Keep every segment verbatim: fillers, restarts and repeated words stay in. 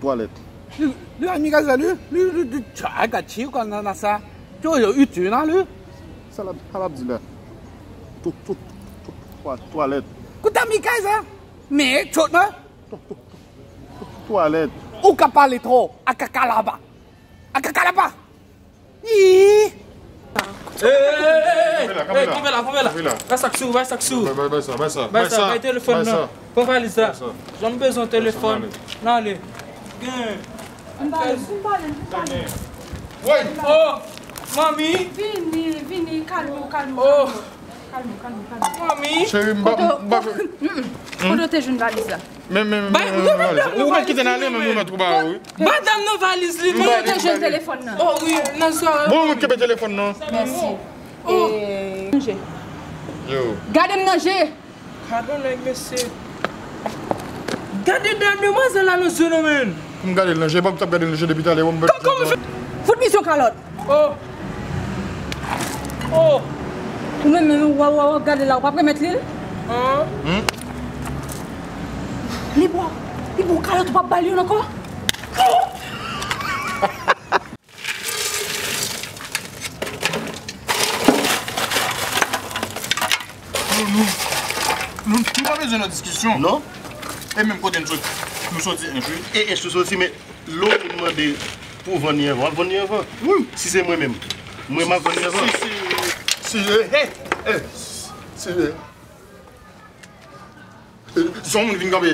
Twalèt. Li, li la mi gaz la, li, li, li, li, tcha, I got you, kon nan, nan sa. Yo, yo, itil nan, li. Sa l ap, sa l ap di la. Tou, tou, tou, twa, twalèt. Kouta mi gaz la. Men, tchot, non? Tou, tou, tou, tou, twalèt. Ou ka pale twò. Akakalaba. Akakalaba. Ih! Ey, ey, ey, ey, ey, kanpe la, kanpe la, kanpe la. Bay sa k sou, bay sa k sou. Bay, bay, bay sa, bay sa. Bay sa, bay telefòn nan. Pran valiz la. Jan m bezwen telefòn. N ale. Gen. M pale, m pale, m pale. Woy! Oh! Manmi! Vini, vini, kalme w, kalme w, kalme w. Kalme w, kalme w, kalme w. Manmi! Cheri, m pa, m pa. Kote w te jwenn valiz la? Men, men, men, men, men, men, ou mèt kite n ale, men, ou mèt ou ba ou, wi. Madanm nan valiz li, men. Ou te jwenn telefòn nan. Oh, wi, nan swa. Bon, ou kenbe telefòn nan. Mèsi. Oh. E, nan je. Yo. Gade m nan je. Gadon nèg, mesye. Gade dan demwazèl la nan zye nou, men. M gade l nan je, m t ap gade l nan je depi talè, wè m. Kòman fè? Fout misyon kalòt. Oh. Oh. Ou menm, menm, w ap, w ap gade la, ou p ap remèt li l? An? Hmm? Li ba w, li ba w kalòt, ou p ap ba l youn ankò? Oh! Nou, nou, nou, nou pa bezwen nan diskisyon. Non. E menm kote nou sot-, nou soti Ench, wi. E Ench nou soti, men lè yon moun mande pou vann li anvan, w ap vann li anvan. Wi. Si se mwen menm, mwen m ap vann li anvan. Si, si, si, eh, eh, eh, si, eh. Eh, si yon moun vin kanpe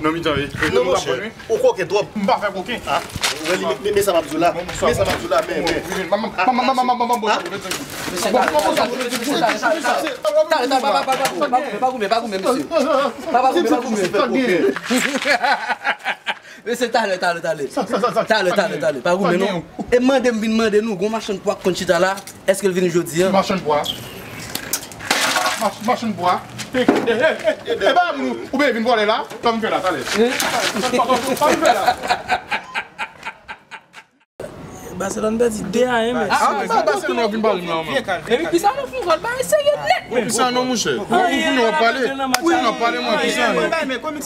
nan mitan, eh, eh, non, monchè, ou koken twòp. M pa fè koken. Ah, wè li, men, men sa m ap di w la. Men sa m ap di w la, men, men. Talè, talè, pa, pa, pa goumen, pa goumen, mesye. Pa, pa goumen, pa goumen, mesye. Mesye, talè, talè, talè. Talè, talè, talè. Pa goumen, non. E mande m vin mande nou, gon machann pwa k konn chita la, èske l vini jodi a? Machann pwa. Mach-, machann pwa. E, e, e, e, e, ba m nou, ou ben vin vòlè la, sa m fè la, talè. Sa m fè la. Barcelone pèdi de a en, men. Ah, ah, Barcelone, w ap vin pale m la, man. Epi Cristiano fè yon gòl, bagay serye nèt, men. Cristiano, monchè. Ou, ou, ou, w ap pale. Ou, w ap pale, mwen, Cristiano.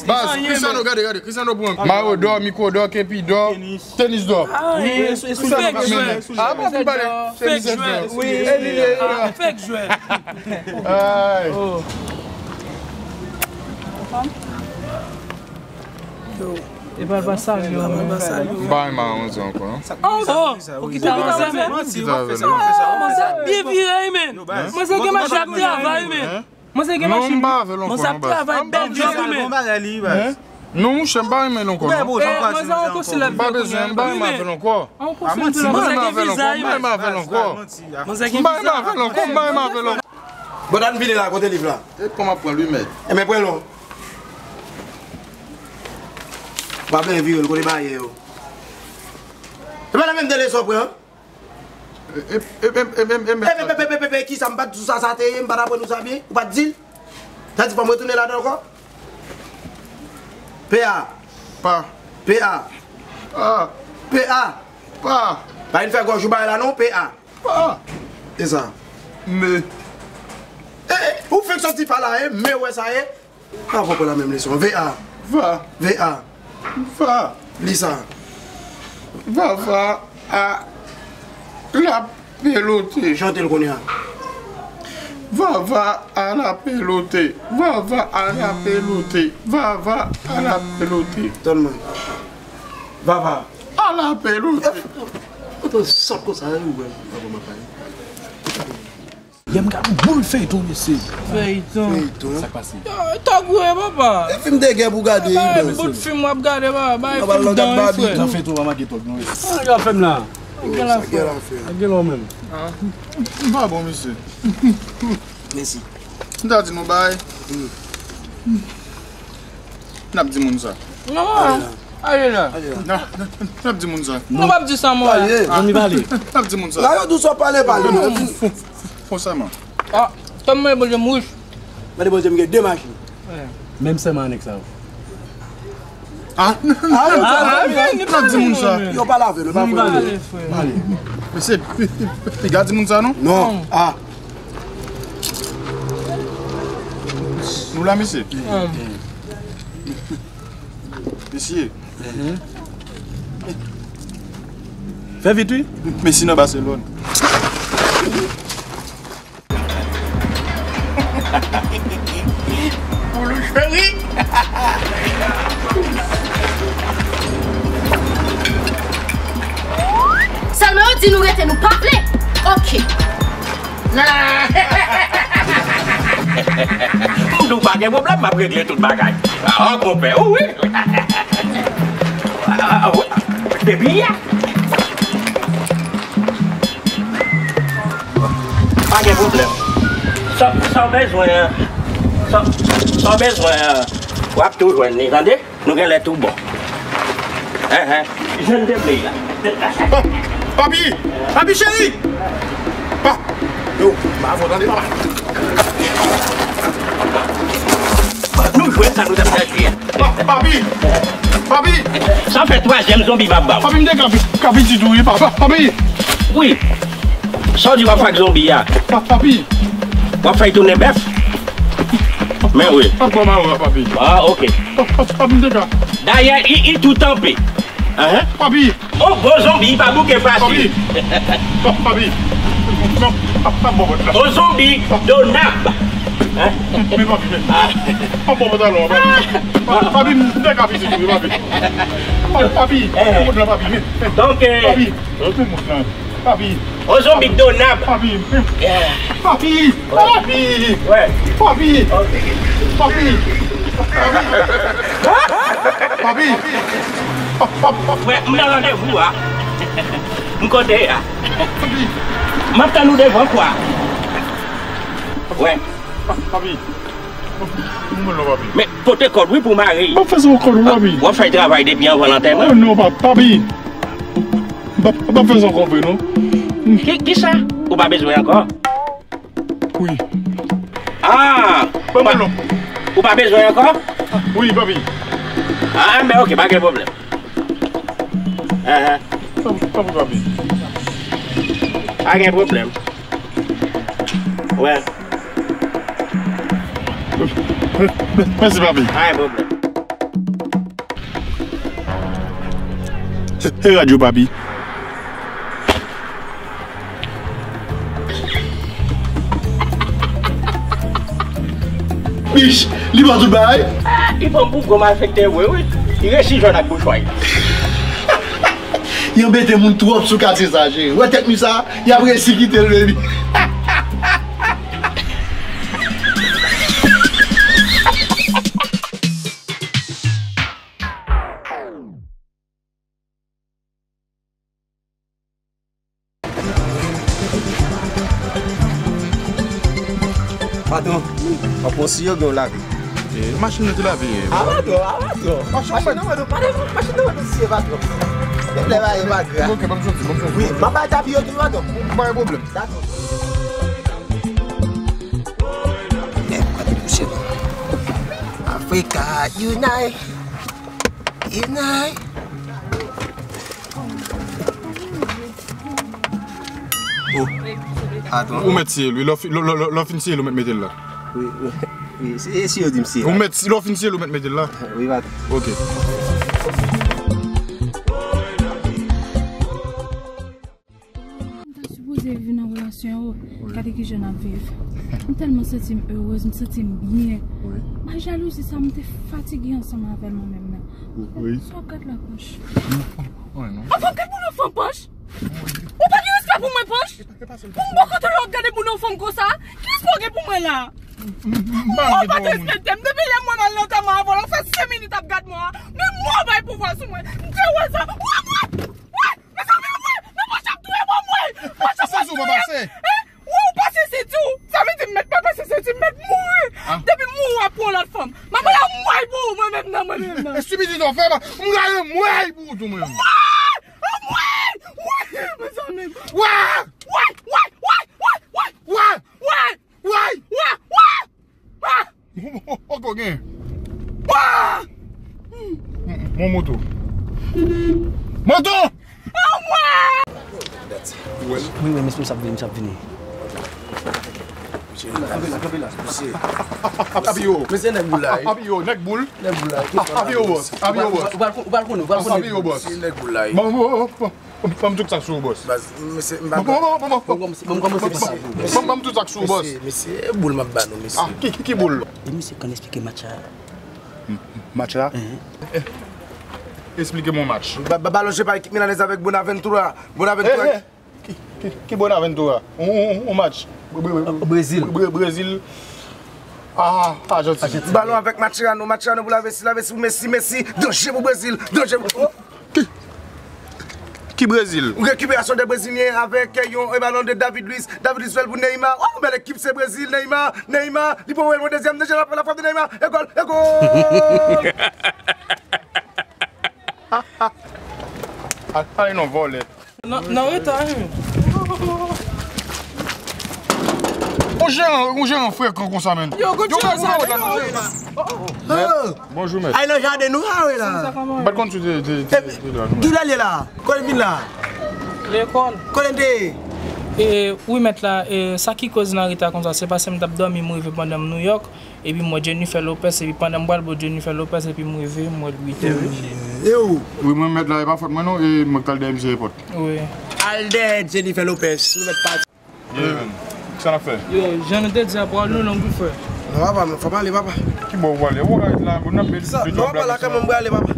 Baz, Cristiano, gade, gade, Cristiano pran. Mayo dò, Miko dò, Kepi dò, tenis dò. Ah, e, e, e, fèk jwè. Ah, bon, vin pale. Fèk jwè. Wi, e li ye. Ah, fèk jwè. Ay. Oh. Yo. E pa, pa salye w, non. M pa renmen manzè ankò, non. Oh, ou kite manzè, men. Kite avè l, non. Oh, manzè ap byen vire, wi, men. Manzè gen machin, ap travay, men. Manzè gen machin. Non, m pa avè l ankò, non, baz. Manzè ap travay, bèl vi, men. Non, monchè, m pa renmen l ankò, non. Eh, manzè an konsil ap jwe kounye a. M pa bezwen, m pa renmen avè l ankò. An konsil ap jwe. M pa renmen avè l ankò, m pa renmen avè l ankò. Manzè gen viza. M pa renmen avè l ankò, m pa renmen avè l ankò. Bon, ann vini la, kote liv la? E kòman m ap pran l, wi, mèt? Enben, pran l non. Pa byen vire l, kote bayè yo? E pa nan menm de leson pran? E, e, e, e, e, e, mèt. E, e, e, e, e, kisa m pa t di w sa, sa te ye, m pa t aprann ou sa byen? Ou pa t di l? Sa di fò m retounen ladan ankò? P A. Pa. P A. Pa. P A. Pa. Pa vin fè gòj ou bay la non, P A. Ah! E sa? Me. E, e, ou fenk soti pa la, e, me wè sa, e? Avan pou la menm leson. V A. Va. V A. Va. Li sa. Vava a la pelote. Chante l kounye a. Vava a la pelote. Vava a la pelote. Vava a la pelote. Tann mwen. Vava. A la pelote. Ou te sòt konsa, wi, ou wè. Avan m ap pale. Yè m gade yon boul feyton, mesye. Feyton. Feyton. Sa k pase? Yo, tòg ou ye, papa. E fim de gè pou gade, wi, men. Bout fim w ap gade, papa. Bay fim dan, wi, frè. Nan feyton, pa manke tòg, non, mesye. Sa k ap fè m la? Gen lafè. Gen lafè. Gen lò menm. Ah. M pa bon, mesye. Mèsi. M ta di nou bay. N ap di moun sa. Non, ale la. N ap, n ap, n ap di moun sa. Nou p ap di sa, mwen. Pale. Zanmi pale. N ap di moun sa. La, yo dous, w ap pale, pale. Fò, fò, fò, fò sa, man. Ah, tann mwen, Bondye, m rich. Mande Bondye, m gen de machin. Menm sèman anèk sa yo. Ah, ah, n ap di moun sa. Yo pale avè nou, pa vre. Pale, frè. Pale. Mesye, pi, pi, pi, piga di moun sa, non? Non. Ah. Nou la, mesye? Mesye. Mhm. Fè vit, wi. Messi nan Barcelone. Poulou cheri. Sèlman yo di nou rete, nou pa vle. Oke. M di w pa gen pwoblèm, m ap regle tout bagay. Ah, konpè, wi. Ah, ah, wi. Depi yè. Pa gen pwoblèm. Sa, sa w bezwen an, sa, sa w bezwen an, w ap tou jwenn li, tande? Nou genlè tou bon. Enhen. Jwenn de peyi la. Pa, papi! Papi cheri! Pa, yo, pa fò tande, papa. Nou jwenn sa nou t ap chèche a. Pa, papi! Papi! Sa fè twazyèm zonbi m ap ba w. Papi, m te ka, ka pitit ou, wi, papa. Papi! Wi. Sa w di w ap fè ak zonbi a? Pa, papi! W ap fè l tounen bèf? Men wi. Pa, pa, pa, papi. Ah, oke. Pa, pa, papi, m te ka. Dayè, li, li tou tanpe. Enhen. Papi! On bon zonbi pa bouke fasil. Papi! Pa, papi! Non, pa, pa bon bòt la. On zonbi donab. Hein? Men papi, men. Pa bon bòt alò, papi. Pa, papi, m te ka pitit ou, papi. Pa, papi, eh, men moun nan, papi, men, men. Donk, eh, papi, men moun nan. Papi. On zonbi donab. Papi, men. Yeah. Papi, papi. Wè. Papi. Ok. Papi. Papi. Papi. Frè, m nan randevou a. M kote a. M ap tann ou devan kwa. Wè. Papi. Mwen non, papi. Men pote kòd wi pou mare. M ap fè sa yon kòd wi, papi. W ap fè travay depi anvan lantèman. Oh non, pa, papi. M ap, m ap fè sa yon kòd vre non. Ki, kisa? Ou pa bezwen ankò? Wi. Ah! Ban mwen non. Ou pa bezwen ankò? Wi, papi. Ah, men ok, pa gen pwoblèm. Ah, ah. Papi, papi. Pa gen pwoblèm. Wè. Mèsi, papi. Pa gen pwoblèm. E radyo, papi. Mich, li pran tout bagay? Ah, li pran pou gwo malfektè vre, wi. Li resi jwenn ak bouchwa l. Li anbete moun twòp sou katye sa, cheri. Wè tèt mi sa, y ap resi kite l, baby. Patwon, w ap pran siyo oubyen w lave? E, machin nan te lave yè. A patwon, a patwon. Machin nan mwen, machin nan mwen siye patwon. Lè bagay pa gra. Ok, ban m soti, ban m soti. Wi, m ap bay tapi yo tou, patwon. Pa gen pwoblèm. Dakò. Africa unite. Unite. Oh. Atann. Ou mèt siye l wi. Lè w fi-, lè, lè, lè, lè w fin siye l, ou mèt mete l la. Wi, wi, wi. Se, se yo di m siye. Ou mèt, lè w fin siye l, ou mèt mete l la. Wi, patwon. Ok. M ta sipoze viv nan relasyon yo. Wi. Gade kijan n ap viv. M tèlman santi m erez, m santi m byen. Wi. Bay jalouzi sa, m te fatige ansanm avè l mwen menm nan. Wi. Sa w ap gad lapoch? Mwen non. Anfan, gad pou nou fanm poch. Ou pa gen respè pou mwen, Panch? Pou m bò kote w ap gade pou nou fanm konsa? Ki respè w gen pou mwen la? Ou pa t respekte m. Depi lè mwen al nan antèman avè w la, ou fè senk minit ap gad mwen an. Men mwen w bay pouvwa sou mwen. M te wè sa. Wè mwen! Wè! Mezanmi, wè! Men Panch ap touye m, wè! Panch ap touye m! Hein? Wè, ou pase senti w. Sa vle di m mèt pa pase senti, m mèt mouri. Depi m mouri, w ap pran lòt fanm. M ap rale mway pou ou, mwen menm nan, mwen menm nan. Estipidite w fè, m rale mway pou ou tou, mwen menm. Wè! Anmwey! Woy! Mezanmi! Wa! Woy! Woy! Woy! Woy! Wa! Woy! Wa! Wa! Wa! Wa! Wa! Poko gen. Wa! Mon moto. Moto! Anmwey! Wi, wi, mesye, misye ap vini, misye ap vini. Kanpe la, kanpe la. Mesye. Api yo. Mesye nèg boul la, wi. Api yo, nèg boul. Nèg boul la, wi. Api yo, bòs. Api yo, bòs. Ou pral kon-, ou pral konnen, ou pral konnen. Api yo, bòs. Mesye nèg boul la, wi. Bon, bon, bon, bon, bon, tout sa sou ou, bòs. Baz, mesye, m pa bon, bon, bon, bon, bon, bon, bon, bon, tout sa sou ou, bòs. Mesye, mesye, boul m ap ba nou, mesye. Ah, ki, ki, ki boul? E misye konn eksplike match la. Match la? Eksplike m yon match. Ba-, ba-, balon jwe pa ekip Milanèz avèk Bonaventura. Bonaventura. Eh, eh. Ki, ki, ki Bonaventura? On, on, on match. Bre-, bre-, Brezil. Bre-, Brezil. Ah, Ajantin. Ajantin. Balon avèk Mascherano, Mascherano pou Lavezzi, Lavezzi pou Messi, Messi. Danje pou Brezil, danje pou. Ki, ki Brezil? Yon rekipirasyon de Brezilyen avèk yon, e, balon de David Luiz. David Luiz fè l pou Neymar. Oh, bèl ekip, se Brezil, Neymar, Neymar. Li pran yon dezyèm, dezyèm, la, la frappe de Neymar. E gòl, e gòl. Ale non, vòlè. Nan, nan reta, wi. Yon jeran, yon jeran frekan konsa, menn. Yo, good job, sa. Bonjou, mèt. Ay, nan jaden nou, a, wi, la. M pa t konn si w te, te, te, te la, non. Kilè l ye la? Kote l vin la? Lekòl. Kote l te ye? E, wi, mèt la, e, sa ki koz nan reta konsa, se paske m t ap dòmi, m rive pandan m Nouyòk. Epi m wè Jennifer Lopez, epi pandan m pral bò Jennifer Lopez, epi m rive, m wè l uit è, wi. E ou? Wi, mwen mèt la, e pa fòt mwen non, e mwen k t al dèyè misye e pòt. Wi. Al dèyè Jennifer Lopez, nou mèt pati. Ye, men. Sa n ap fè? Yo, jan nou te di a, pawòl nou long, wi, frè. Non, papa, fò m ale, papa. Ki bò ou prale? Ou ret la, bon, n ap bèl. Sa, non, papa, la kanmenm, m prale, papa.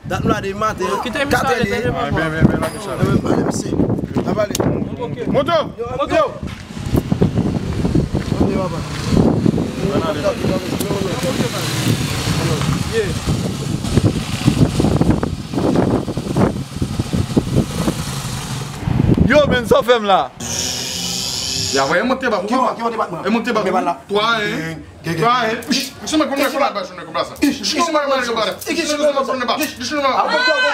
Dat m la de maten, katè l ye. Kite misye ale, tande, papa. Ah, ben, ben, ben, la, misye. Mwen, mwen, mwen, mesye. N ap ale. Moto! Moto! Yo, moto! Tande, papa. Yo, men, sa w fè m la? Ya, voye monte ba. Ki monte ba? E monte ba. Twa, en. Gen, gen. Twa, en. Ish, ish, mwen konn mwen konn ba jounen konn ba sa. Ish, ish, mwen konn ba. Ish, mwen konn ba. Ish, mwen konn ba.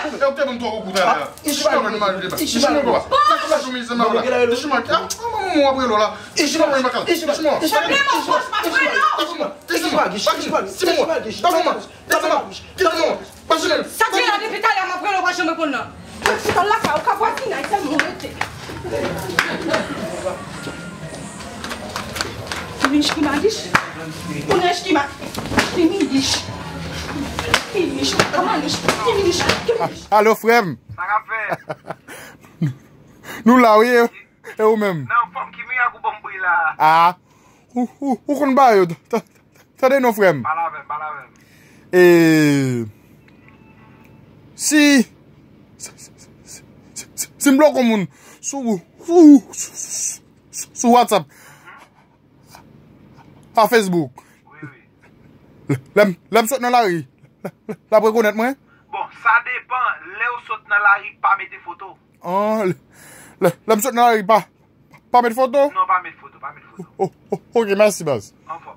E ou te ban m twa kou talè a. Ish, mwen konn ba. Ish, mwen konn ba. Sa konn ba jounen se ma la. Ish, mwen. Ah, maman, mwen apre lò la. Ish, mwen konn ba. Ish, mwen. Ish, mwen. Ish, mwen. Ish, mwen. Ish, mwen. Ish, mwen. Ish, mwen. Sa k gen la depi talè m ap rele w pa janm reponn nan. Mwen chita lakay ou ka vwazinay sèlman ou rete. Kimich kimalish. Kimich kimalish. Kimich kimalish. Kimich kimalish. Alo frè m. Sa k ap fè? Nou la wi. E ou menm? Nan fòm ki mirak ou ban m bri la. Ah. Ou, ou, ou konn ba yo. Tande non, frè m. Pale avè m, pale avè m. E, si, si, si m bloke yon moun sou, sou, sou, sou WhatsApp, a Facebook, wi, wi, lè m, lè m sot nan lari, l ap rekonèt mwen? Bon, sa depann. Lè w sot nan lari, pa mete foto. An, lè, lè, lè m sot nan lari, pa, pa met foto? Non, pa met foto, pa met foto. O, o, o, ok, mèsi, baz. Anfòm.